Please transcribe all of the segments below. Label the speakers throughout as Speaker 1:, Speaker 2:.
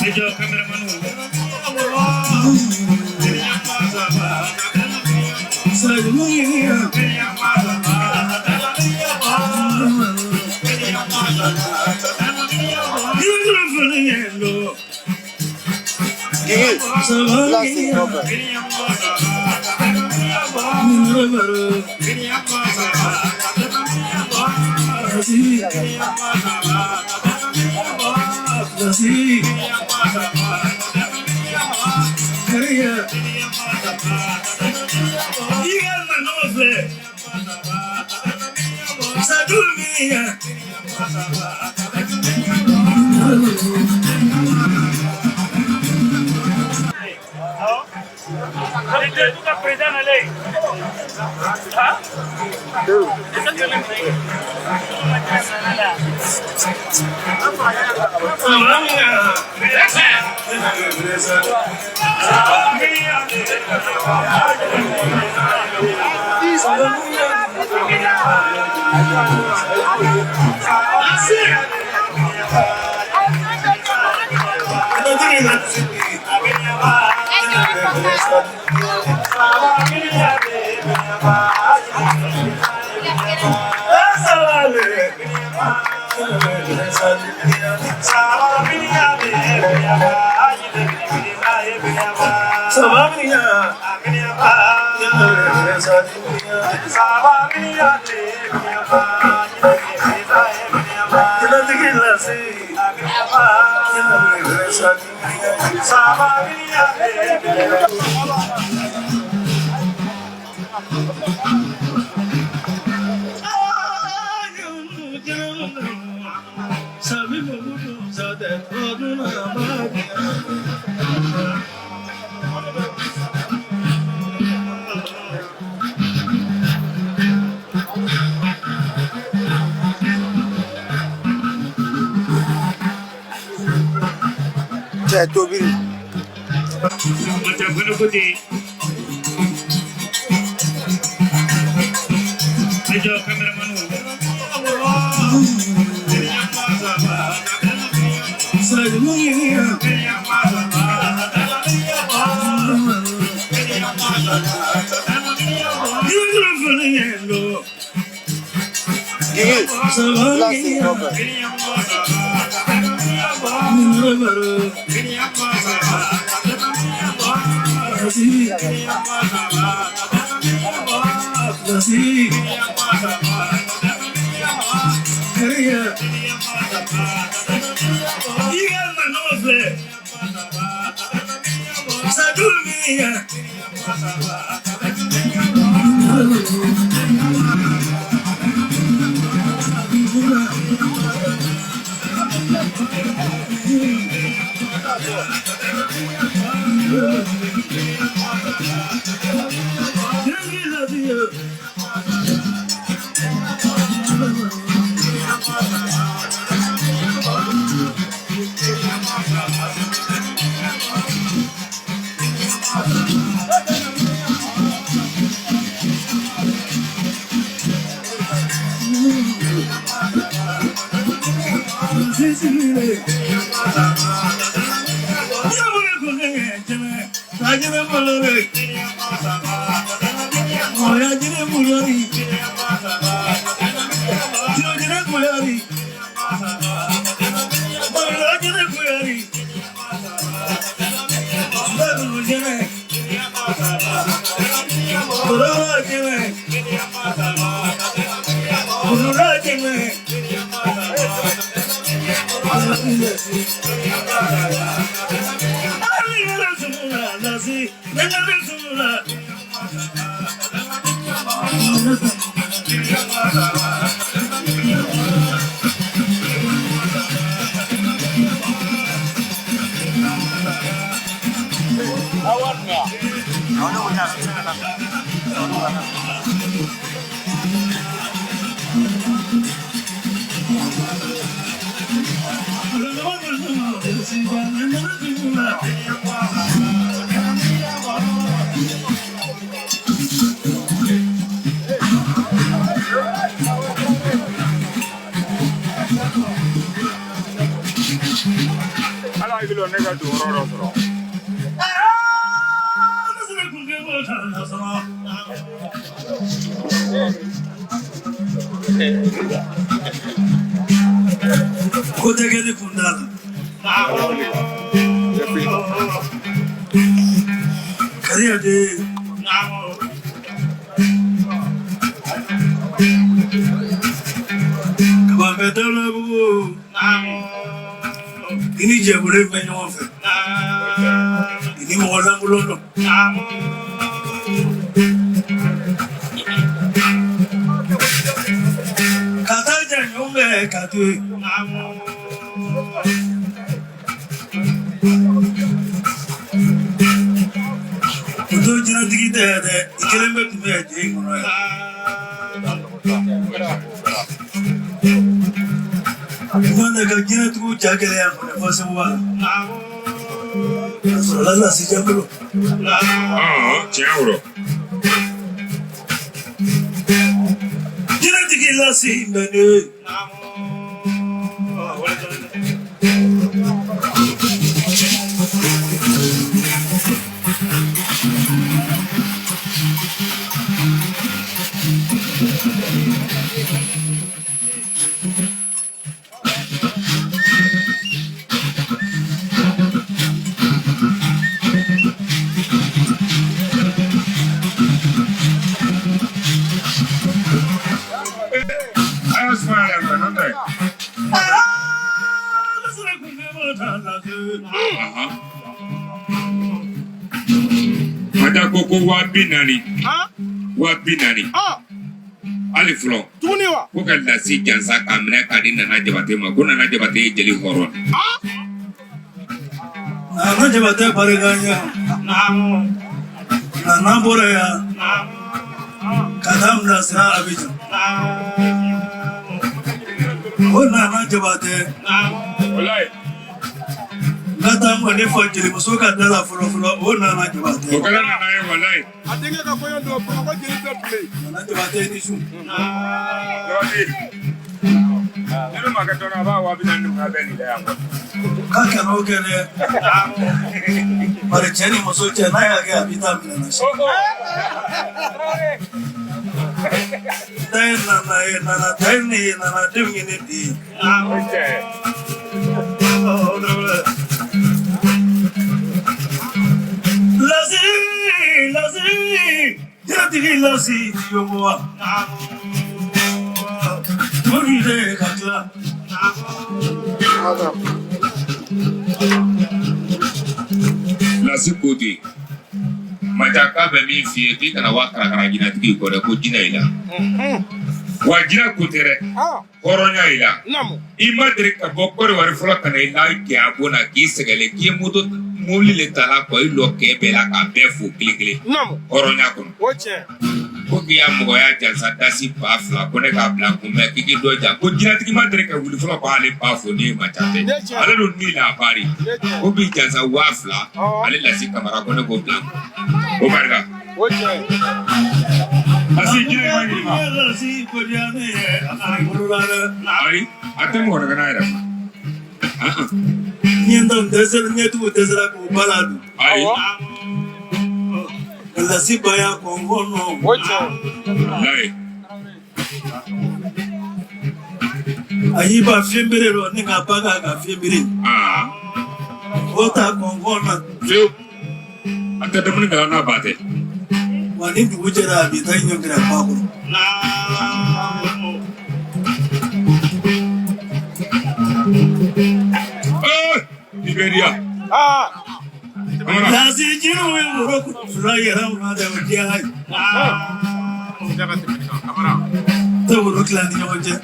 Speaker 1: Guigui, là c'est propre. Cɛ tobili. Guigui, là c'est propre.
Speaker 2: jɔ ne ka don yɔrɔ dɔ sɔrɔ.
Speaker 3: Ko tɛ kɛ ne kun t'a la. Kariya de kabanfɛ Dawulabugu i ni jɛbolo bɛ ɲɔgɔn fɛ, i ni mɔgɔ lankolon don. Ka taa jɛ ɲɔgɔn fɛ ka to yen. O don jinɛtigi tɛ dɛ, i kelen bɛ tun bɛ jɛ in kɔnɔ yan. Kuma ne ka jinɛtigiw ja gɛlɛya kɔnɔ fɔ Segu b'a la. A sɔrɔla lasi jɛ bolo.
Speaker 2: Tiɲɛ woro.
Speaker 3: Jinɛtigi lasi bɛ ne.
Speaker 2: A y'a suma yɛrɛ fɛ n'o tɛ. Mada ko ko 40,000. 40,000. Hali fɔlɔ.
Speaker 4: Tuguni wa?
Speaker 2: Ko ka lasi jansa k'a minɛ k'a di Nana Jabate ma, ko Nana Jabate ye jeli hɔrɔn.
Speaker 3: Nana Jabate barika ɲɛ. Nana bɔra yan ka taa bilasira Abijan. O Nana Jabate.
Speaker 2: Walayi.
Speaker 3: N ka taa nkɔni fɔ jelimuso ka da la fɔlɔ fɔlɔ, o Nana Jabate.
Speaker 2: O kɛra Nana ye walayi.
Speaker 4: A denkɛ ka kɔɲɔ don, Bamakɔ jeli bɛɛ tun bɛ yen.
Speaker 3: Nana Jabate ni su.
Speaker 2: Jabate. Ne bɛ maa kɛ dɔn a b'a 40,000 ni bɛɛ nin da yan kɔni.
Speaker 3: K'a kana o kɛ dɛ. Bari cɛ ni muso cɛ n'a y'a kɛ a b'i ta minɛ na si. Ta ye Nana ye, Nana ta ye ne ye, Nana denw ye ne den ye.
Speaker 2: O cɛ.
Speaker 3: Lasi, lasi, jinɛtigi lasi yobowa. Tuguni de ka tila.
Speaker 2: Lasi ko ten. Maja k'a bɛ min f'i ye k'i kana waa karakara jinɛtigi kɔ dɛ, ko jinɛ i la. Wa jinɛ ko tɛ dɛ. Hɔrɔnya i la. I ma deli ka bɔ Kɔdiwari fɔlɔ ka na i la cɛya bon na k'i sɛgɛlen k'i ye moto mobili le ta la kɔ i lɔ kɛ bɛɛ la k'a bɛɛ fo kelen kelen. Hɔrɔnya kɔnɔ. Ko k'i ya mɔgɔya jansa dasi 2000 ko ne k'a bila kun mɛ k'i k'i dɔ jan ko jinɛtigi ma deli ka wuli fɔlɔ k'ale ba fo ne ma ca tɛ ale don ni la bari ko b'i jansa 2000 ale Lasi Kamara ko ne k'o bila kun o barika. Lasi jinɛ ma ɲininka.
Speaker 3: Lasi ko diya ne ye a farikolo la dɛ.
Speaker 2: Ayi a tɛ mɔgɔ nɛgɛ n'a yɛrɛ ma.
Speaker 3: Ɲɛntanw dɛsɛra, ɲɛtigiw dɛsɛra k'u ba ladon.
Speaker 2: Ayi.
Speaker 3: Lasi ba y'a kɔn nɔ.
Speaker 2: Walayi.
Speaker 3: A y'i ba fiɲɛbere dɔ ni ka ba k'a ka fiɲɛbere. O ta kɔn na.
Speaker 2: Fiyewu. A tɛ dumuni kɛla n'a ba tɛ.
Speaker 3: Wa ni dugu jɛra a bɛ taa ɲɔ kɛrɛ ba kɔrɔ.
Speaker 2: Liberia.
Speaker 3: Lasi jiriw ye woro fila yɛrɛ ma dɛ, o diya ye. Tɛ woro tila ni ɲɔgɔn cɛ.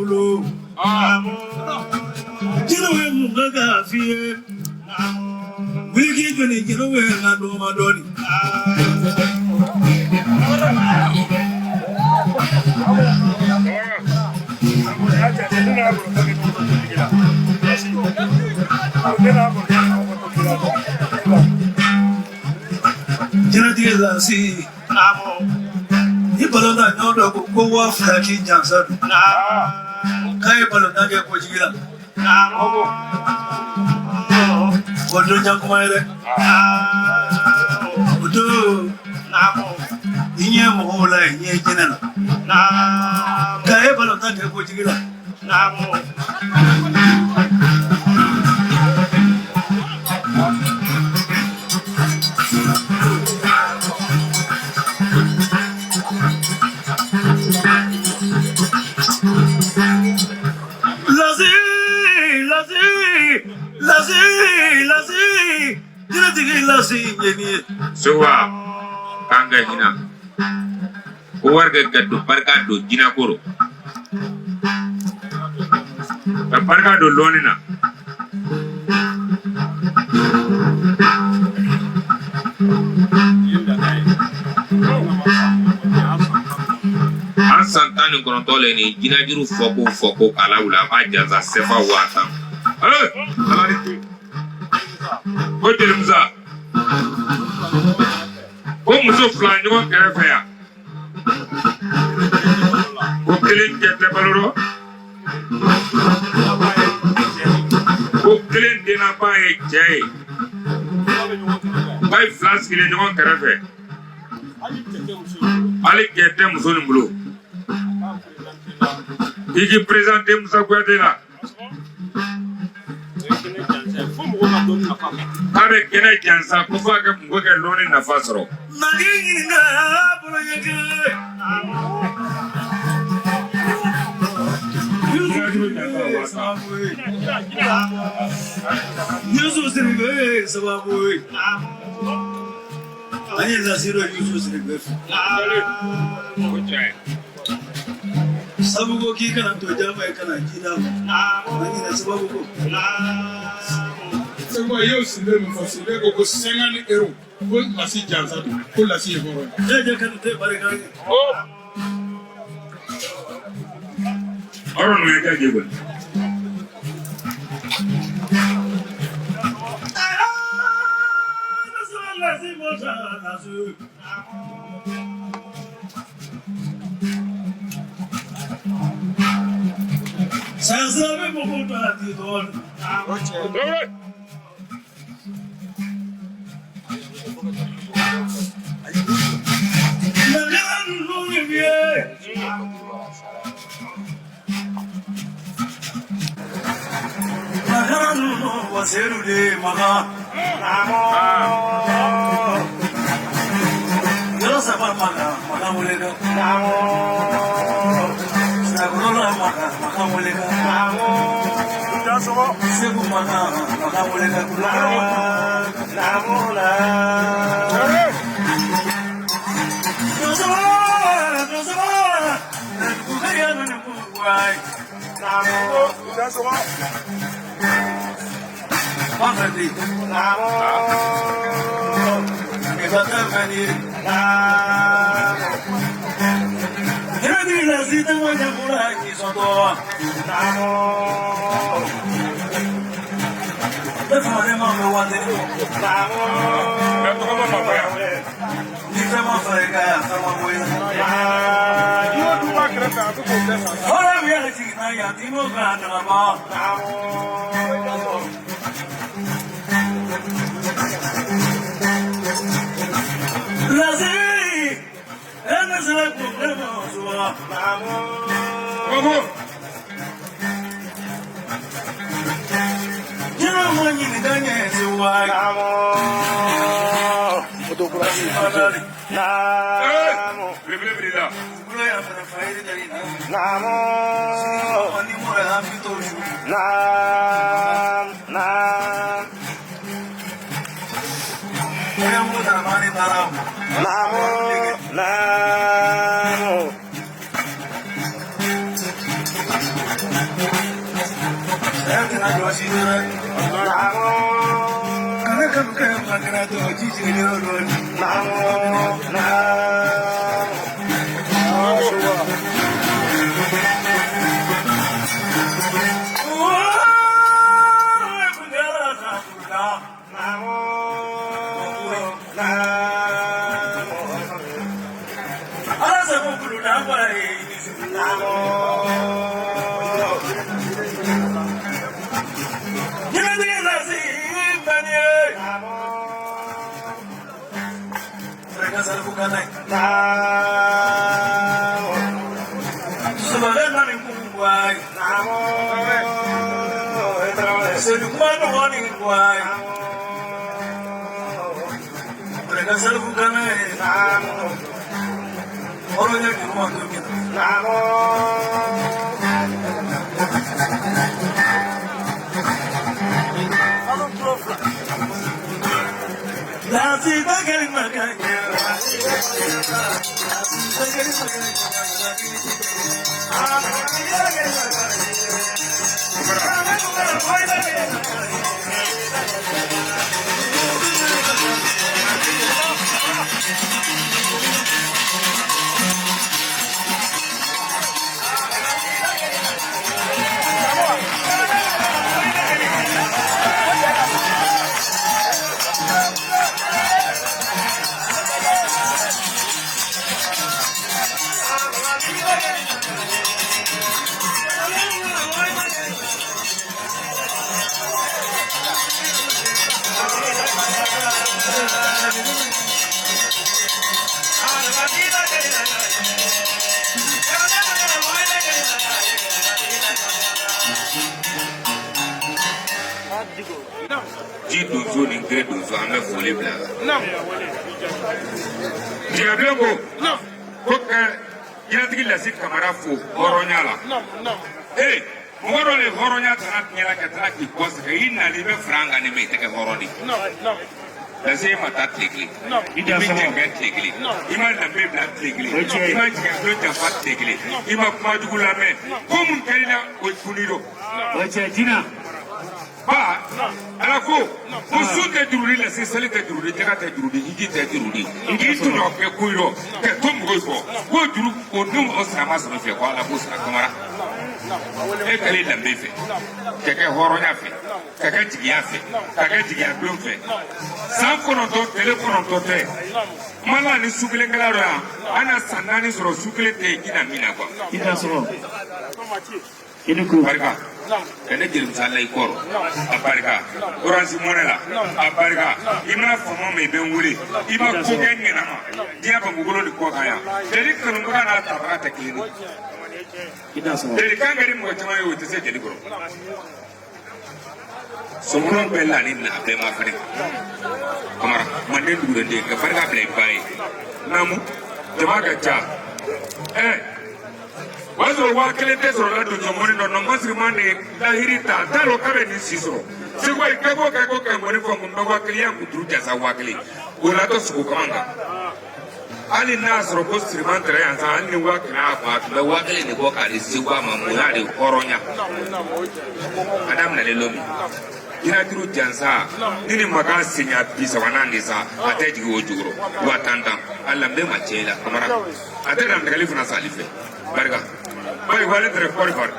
Speaker 3: bolo. Jinɛw ye mun kɛ k'a f'i ye? Wuli k'i jɔ ni jinɛw ye n ka dɔgɔma dɔɔni. Jinɛtigi lasi. Ni balontan ɲɔgɔn dɔ ko ko 2000 k'i jansa don. K'a ye balontan kɛ kojigi la. O don jan kuma ye dɛ. O don i ɲɛ mɔgɔw la i ɲɛ jinɛ la. K'a ye balontan kɛ kojigi la. Lasi, lasi, lasi, lasi, jinɛtigi lasi ye nin ye.
Speaker 2: Sowa k'an ka hinɛ ko wari kɛ ka don barika don jinɛ ko rɔ ka barika don lɔnni na. An san 19 le nin jinɛjuru fɔ ko fɔ ko k'a lawuli a b'a jansa sefa 10,000. Ee ala ni ce ko jelimusa ko muso fila ɲɔgɔn kɛrɛfɛ yan ko kelen cɛ tɛ balo rɔ ko kelen dennaba ye cɛ ye k'a ye fila sigilen ɲɔgɔn kɛrɛfɛ hali cɛ tɛ muso nin bolo i k'i présenter Musa Kuyate la k'a bɛ kɛnɛ jansa ko f'a ka mɔgɔ kɛ lɔnni nafa sɔrɔ.
Speaker 3: Na k'i ɲininka bolo ɲɛ kelen. Yusu Sidibe ye sababu ye. An ye lasi dɔ Yusu Sidibe fɛ. Sabu ko k'i kana to jama i kana ji d'a ma. An ɲinɛ sababu ko.
Speaker 4: Segu i y'o Sidibe min fɔ Sidibe ko ko 50 euros ko lasi jansa don ko lasi ye hɔrɔn ye.
Speaker 3: E jɛ kanu tɛ barika ye.
Speaker 2: Hɔrɔn ninnu ye kɛ jɛ kɔni.
Speaker 3: Yɔrɔ saba Makan, Makan wele kan. Sinakɔrɔla Makan, Makan wele kan. Segu Makan, Makan wele kan. Saya kana jɔ si dɛ. Kana kanu kɛ makara dɔ ji jiginnen yɔrɔ dɔɔnin.
Speaker 2: Ji donso ni gere donso an bɛ foli bila la. Jɛgɛbilen ko ko ka jinɛtigi Lasi Kamara fo hɔrɔnya la. Ee mɔgɔ dɔ de hɔrɔnya tana tiɲɛna ka taa k'i kɔ sɛgɛn i nalen i bɛ fara an kan ni mɛ i tɛ kɛ hɔrɔn de. Lasi e ma taa tile kelen. I ma jɛnkɛ tile kelen. I ma danbe bila tile kelen. I ma jɛnkɛ janfa tile kelen. I ma kuma jugu lamɛn. Ko mun kɛr'i la o kunni don.
Speaker 5: O cɛ jinɛ.
Speaker 2: Ba ala ko ko sun tɛ jurudi lase seli tɛ jurudi jaka tɛ jurudi hiji tɛ jurudi k'i tɔɲɔ kɛ ko yɔrɔ kɛ to mɔgɔw kɔ k'o juru o ni mɔgɔ sara ma sɔrɔ fɛ ko ala k'o sara Kamara e kɛlen danbe fɛ ka kɛ hɔrɔnya fɛ ka kɛ jigiya fɛ ka kɛ jigiya don fɛ san 9 tile 9 tɛ kuma la ni su kelenkɛla dɔ yan an na san 4 sɔrɔ su kelen tɛ yen k'i na min na quoi.
Speaker 5: I t'a sɔrɔ. I ni ko.
Speaker 2: Barika. Ka ne jelimusa la i kɔrɔ a barika oransi mɔnɛ la a barika i mana fama ma i bɛ n wele i ma ko kɛ ɲɛna ma diɲɛ bamakɔ de kɔ kan yan jeli kanubaga n'a tabaga tɛ kelen ye jeli kan ka di mɔgɔ caman ye o tɛ se jeli kɔrɔ sɔmɔnɔ bɛɛ la ni na a bɛɛ ma fɛnɛ Kamara manden duguden ka barika bila i ba ye naamu jama ka ca ɛ o y'a sɔrɔ 5000 tɛ sɔrɔ la donso mɔni dɔ nɔnkɔn siriman de lahiri ta a t'a dɔn k'a bɛ nin si sɔrɔ segu ayi kɛ ko kɛ ko kɛ mɔni fɔ kun bɛ 5000 yan kun duuru jasa 5000 o latɔ sogo kaman kan hali n'a sɔrɔ ko siriman tɛrɛ yan sa hali ni 100 y'a fɔ a tun bɛ 5000 de bɔ k'a di segu ma mun y'ale hɔrɔnya a daminɛlen lomi jinɛturu jansa ni ni makan senya 30 de sa a tɛ jigin o jukɔrɔ 10,000 a lanbe ma cɛ i la Kamara a tɛ dantigɛli fana sali fɛ barika bari wale tɛrɛ kɔri bari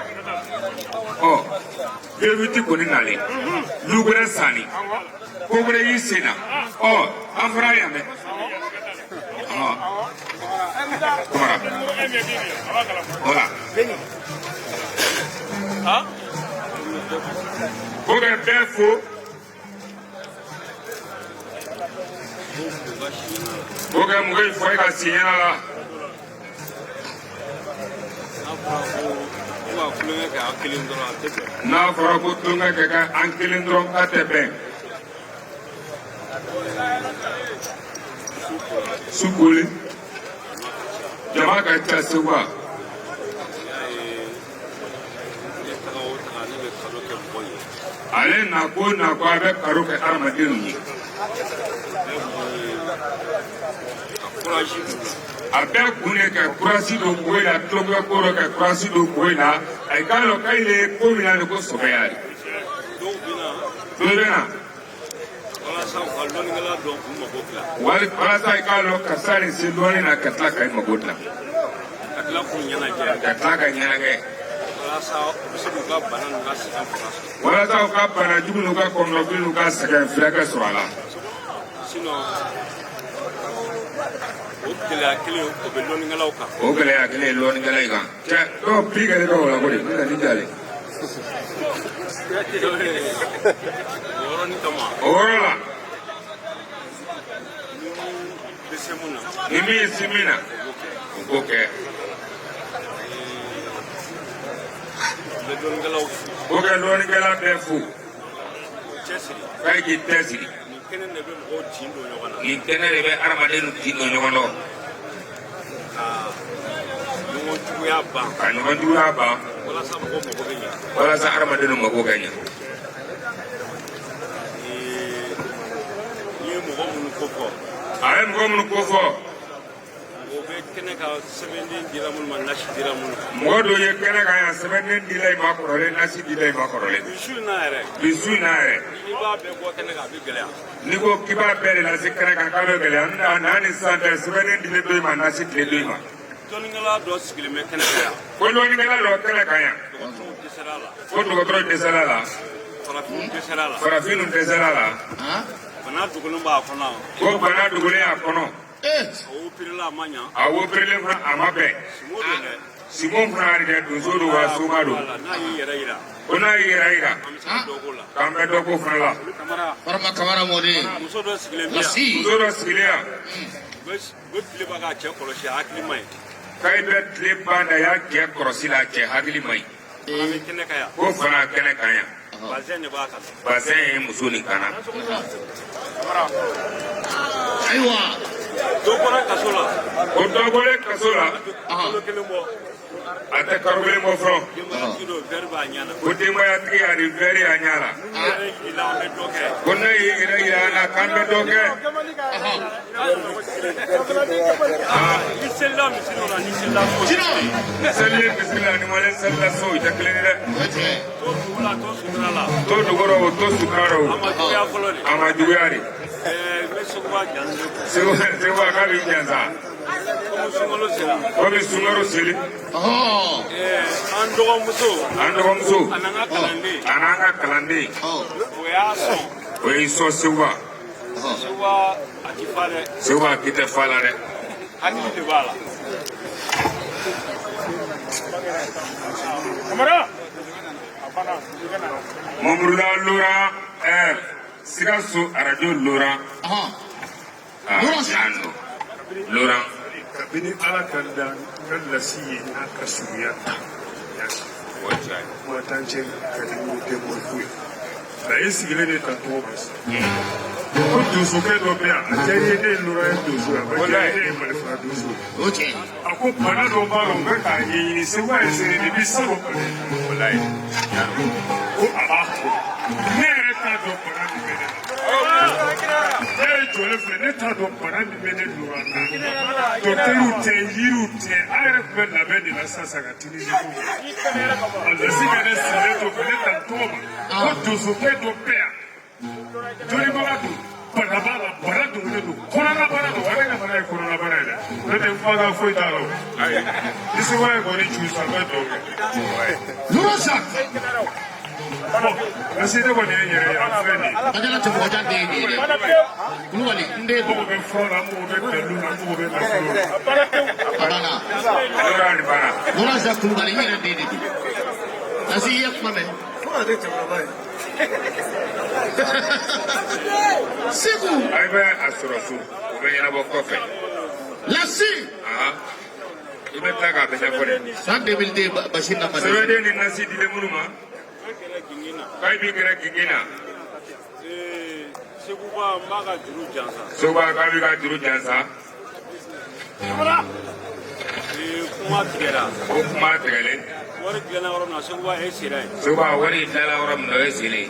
Speaker 2: ɔ V8 kɔni nalen lugɛrɛ sanni ko wɛrɛ y'i sen na ɔ an fɔra yan dɛ ɔ Kamara wala ko kɛ bɛɛ fo ko kɛ mɔgɔ in fɔ i ka sen ɲɛna la. N'a fɔra ko tulonkɛ kɛ kɛ an kelen dɔrɔn k'a tɛ bɛn. Su kolen jama ka ca Segu wa. Ale na ko a bɛ karo kɛ hadamadenw ye. A bɛɛ kun de ka kurasi don mɔgɔ la, tulonkɛ ko dɔ ka kurasi don mɔgɔ la. A k'a lɔn k'ale ye ko min na de ko sɔbɛya de. Dɔw bɛ na.
Speaker 6: Walasa u ka lɔnnikɛla dɔn k'u mago dilan.
Speaker 2: Walasa i k'a lɔn karisa de se dɔɔnin na ka tila ka i mago dilan.
Speaker 6: Ka tila k'u ɲɛnajɛ.
Speaker 2: Ka tila ka ɲɛnajɛ.
Speaker 6: Walasa u bɛ se k'u ka bana n'u ka sɛgɛn fura sɔrɔ.
Speaker 2: Walasa u ka bana jugu n'u ka kɔnɔnafili n'u ka sɛgɛn furakɛ sɔrɔ a la.
Speaker 6: Sinon o gɛlɛya kelen o bɛ lɔnnikɛlaw kan.
Speaker 2: O gɛlɛya kelen ye lɔnnikɛla in kan. Cɛ dɔw piri kɛlen bɛ o la ko de, ne ka nin jalen.
Speaker 6: O yɔrɔnin kama.
Speaker 2: O yɔrɔ la.
Speaker 6: Ni bɛ se mun na.
Speaker 2: Ni min se min na, o k'o kɛ.
Speaker 6: U bɛ lɔnnikɛlaw fo.
Speaker 2: O kɛ lɔnnikɛla bɛɛ fo.
Speaker 6: Cɛsiri.
Speaker 2: K'a k'i cɛsiri.
Speaker 6: Nin kɛnɛ de bɛ mɔgɔw tin don ɲɔgɔn na.
Speaker 2: Nin kɛnɛ de bɛ hadamadenw tin don ɲɔgɔn na.
Speaker 6: Ka ɲɔgɔn juguya ban.
Speaker 2: Ka ɲɔgɔn juguya ban.
Speaker 6: Walasa mɔgɔw mago bɛ ɲɛ.
Speaker 2: Walasa hadamadenw mago ka ɲɛ.
Speaker 6: N ye mɔgɔ minnu ko fɔ.
Speaker 2: A ye mɔgɔ minnu ko fɔ.
Speaker 6: O bɛ kɛnɛ kan sɛbɛnden dira minnu ma, nasi dira minnu ma.
Speaker 2: Mɔgɔ dɔw ye kɛnɛ kan yan, sɛbɛnden dila i ma kɔrɔlen, nasi dila i ma kɔrɔlen.
Speaker 6: Bi su in na yɛrɛ.
Speaker 2: Bi su in na yɛrɛ.
Speaker 6: N'i b'a bɛɛ bɔ kɛnɛ kan, a bɛ gɛlɛya.
Speaker 2: N'i ko k'i b'a bɛɛ de lase kɛnɛ kan k'a bɛ gɛlɛya, n'a ni sisan tɛ, sɛbɛnden dilen dɔ i ma, nasi dilen dɔ i ma.
Speaker 6: Dɔnnikɛla dɔ sigilen bɛ kɛnɛ kan yan.
Speaker 2: Ko dɔnnikɛla dɔ kɛnɛ kan yan.
Speaker 6: Dɔgɔtɔrɔw dɛsɛra a la.
Speaker 2: Ko dɔgɔtɔrɔ dɛsɛra a la.
Speaker 6: Farafinw dɛsɛra a la.
Speaker 2: Farafinw dɛsɛra a la.
Speaker 6: Bana dogolen b'a kɔnɔ.
Speaker 2: Ko bana dogolen a kɔnɔ.
Speaker 6: A operela a ma ɲa.
Speaker 2: A operelen fana a ma bɛn.
Speaker 6: Simo don dɛ.
Speaker 2: Simo fana yɛrɛ donso don wa soma don.
Speaker 6: N'a y'i yɛrɛ yira.
Speaker 2: Ko n'a y'i yɛrɛ yira.
Speaker 6: An bɛ se ka dɔ k'o la.
Speaker 2: K'an bɛ dɔ k'o fana la.
Speaker 7: Farama Kamara mɔden.
Speaker 6: Muso dɔ sigilen bɛ yan.
Speaker 2: Muso dɔ sigilen yan.
Speaker 6: U bɛ tile ban k'a cɛ kɔlɔsi, a hakili man ɲi.
Speaker 2: K'a bɛ tile ban da y'a cɛ kɔlɔsi la, a cɛ hakili man ɲi.
Speaker 6: Fana bɛ kɛnɛ kan yan.
Speaker 2: Ko fana kɛnɛ kan yan.
Speaker 6: Bazɛn de b'a kan.
Speaker 2: Bazɛn ye muso nin kan na.
Speaker 7: Ayiwa.
Speaker 6: Dɔ bɔra kaso la.
Speaker 2: O dɔ bɔlen kaso la.
Speaker 6: Kalo kelen bɔ.
Speaker 2: A tɛ kalo kelen bɔ fɔlɔ.
Speaker 6: Denbayatigi dɔ wɛri b'a ɲɛ na.
Speaker 2: Ko denbayatigi a ni wɛri a ɲɛ la.
Speaker 6: N'u yɛrɛ yirila an bɛ dɔ kɛ.
Speaker 2: Ko ne y'i yɛrɛ yira an na k'an bɛ dɔ kɛ.
Speaker 6: Ni selila misiri la ni selila so.
Speaker 2: Ni seli misiri la ni wale selila so i tɛ kelen ye dɛ.
Speaker 6: To dugu la to sutura la.
Speaker 2: To dugu rɔ o to sutura rɔ o.
Speaker 6: A ma juguya fɔlɔ de.
Speaker 2: A ma juguya de.
Speaker 6: N bɛ Seguba jansa.
Speaker 2: Seguba k'a b'i jansa.
Speaker 6: Komi sunkalo sera.
Speaker 2: Komi sunkalo seli.
Speaker 6: An dɔgɔmuso.
Speaker 2: An dɔgɔmuso.
Speaker 6: A n'an ka kalanden.
Speaker 2: A n'an ka kalanden.
Speaker 6: O y'a sɔn.
Speaker 2: O y'i sɔn Seguba.
Speaker 6: Seguba a ti fa dɛ.
Speaker 2: Seguba k'i tɛ fa la dɛ.
Speaker 6: Hakili de b'a la.
Speaker 4: Kamara.
Speaker 2: Mamuruda Lora Sikaso arajo Lora.
Speaker 7: Lora
Speaker 2: Lora.
Speaker 8: Kabini Ala ka dan ka lasi ye n'a ka suguya ta. Kuma t'an cɛ ka di n'u tɛ mori foyi. Nka e sigilen de ta tɔgɔ ma sisan. Ko donsokɛ dɔ bɛ yan, a diyara i ye ne ye Lora ye donso ye, a ma diya ne ye Malifara donso ye. A ko bana dɔ b'a la u bɛ k'a ɲɛɲini Seguba ye seere de bi salon bana ye. Walayi. Ko a b'a fɔ. Ne yɛrɛ t'a dɔn bana min bɛ ne la. Ne yɛrɛ jɔlen filɛ, ne t'a dɔn bana min bɛ ne Lora la. Dɔkitɛriw tɛ, yiriw tɛ, an yɛrɛ tun bɛ labɛn de la sisan ka Tunisie ko. A lasi ka ne sigilen to ka ne ta n tɔgɔ ma. Ko donsokɛ dɔ bɛ yan. Dɔnnibaga don, bana b'a la, bana dogolen don, kɔnɔnabana don, ale ka bana ye kɔnɔnabana ye dɛ. N'o tɛ kumakan foyi t'a la o. Ayi, ni Seguba ye kɔni ju san, n bɛ dugawu kɛ.
Speaker 7: Lora Jacques.
Speaker 8: Bon, lasi ne kɔni ye n yɛrɛ ye, a filɛ nin ye.
Speaker 7: Kajala cɛ mɔgɔ jan den ye nin ye dɛ. Kulubali n den
Speaker 8: N mago bɛ fura la, n mago bɛ dalilu la, n mago bɛ nafolo la.
Speaker 7: A banna.
Speaker 2: Lora nin banna.
Speaker 7: Lora Jacques Kulubali n yɛrɛ den de don. Lasi i ye kuma mɛn.
Speaker 3: Fo ka kɛ cɛkɔrɔba ye.
Speaker 7: Segu.
Speaker 2: A bɛ a sɔrɔ so, o bɛ ɲɛnabɔ kɔfɛ.
Speaker 7: Lasi.
Speaker 2: I bɛ tila k'a bɛɛ ɲɛfɔ dɛ.
Speaker 7: San 2002 Basi na ma.
Speaker 2: Sɛbɛnden ni nasi dilen minnu ma. K'a b'i gɛrɛ gingin na.
Speaker 6: Seguba n b'a ka juru jansa.
Speaker 2: Seguba k'a b'i ka juru jansa.
Speaker 6: Kuma tigɛra.
Speaker 2: O kuma tigɛlen.
Speaker 6: Wari dilanna yɔrɔ min na, Seguba e sera yen.
Speaker 2: Seguba wari dilanna yɔrɔ min na, o ye selen.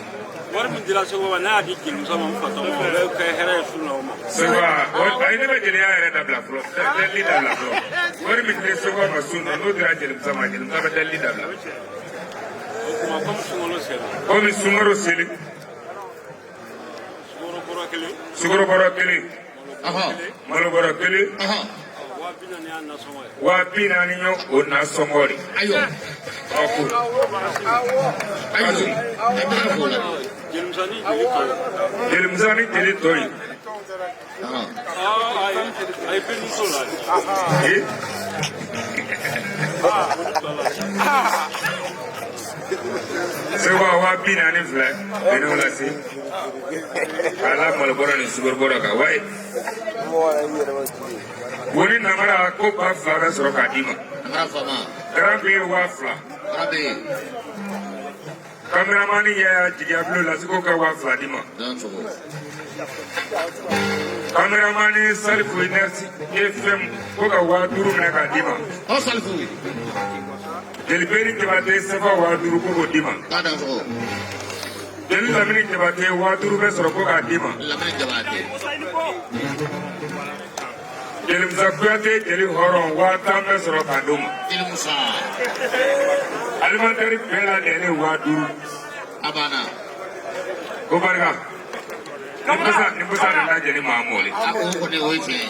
Speaker 6: Ne Wari min dira Seko ma, n'a y'a di jelimuso ma, n fa tɔgɔ ma, o bɛ kɛ hɛrɛ ye su na o ma.
Speaker 2: Seko, ayi, ne bɛ jeliya yɛrɛ dabila fɔlɔ, delili dabila fɔlɔ. Wari min di Seko ma sun na, n'o dira jelimuso ma, jelimuso bɛ delili dabila.
Speaker 6: O tuma, komi sunkalo sera,
Speaker 2: komi sunkalo seli,
Speaker 6: sukaro bɔrɔ kelen,
Speaker 2: sukaro bɔrɔ kelen, malo bɔrɔ kelen,
Speaker 6: 40,000 y'a nasɔngɔ ye.
Speaker 2: 40,000 ye o nasɔngɔ de.
Speaker 7: Ayiwa.
Speaker 2: Ɔ ko.
Speaker 7: Ayiwa, a bɛ ka fo la.
Speaker 6: Jelimuso ni jeli tɔ ye.
Speaker 2: Jelimuso ni jeli tɔ ye.
Speaker 6: Aa, ayi, ayi, bɛ t'o la.
Speaker 2: Ee. Seko, 40,000 filɛ, bɛnɛw lase. K'a la malo bɔrɔ ni sukaro bɔrɔ kan wayi. Boni namara ko 2000 bɛ sɔrɔ k'a d'i ma.
Speaker 7: Namara faama.
Speaker 2: Garan bɛ 2000.
Speaker 7: Garan bɛ.
Speaker 2: Kameramani y'a jigiya bulo lase ko ka 2000 d'i ma. Kameramani Salifu Inɛsi ye fɛn ko ka 5000 minɛ k'a d'i ma.
Speaker 7: Ɔ Salifu.
Speaker 2: Jeli Beri Jabate sefa 5000 ko k'o d'i ma.
Speaker 7: K'a dansogo.
Speaker 2: Jeli Lamini Jabate 5000 bɛ sɔrɔ ko k'a d'i ma.
Speaker 7: Lamini Jabate.
Speaker 2: Jeli Musa Kuyate, jeli hɔrɔn, 10,000 bɛ sɔrɔ k'a d'o ma.
Speaker 7: Jeli Musa.
Speaker 2: Alimentaire bɛɛ lajɛlen 5000.
Speaker 7: A banna.
Speaker 2: Ko barika. Ni busa, ni busa nana jeli maa mɔli.
Speaker 7: A ko kɔni o ye tiɲɛ ye.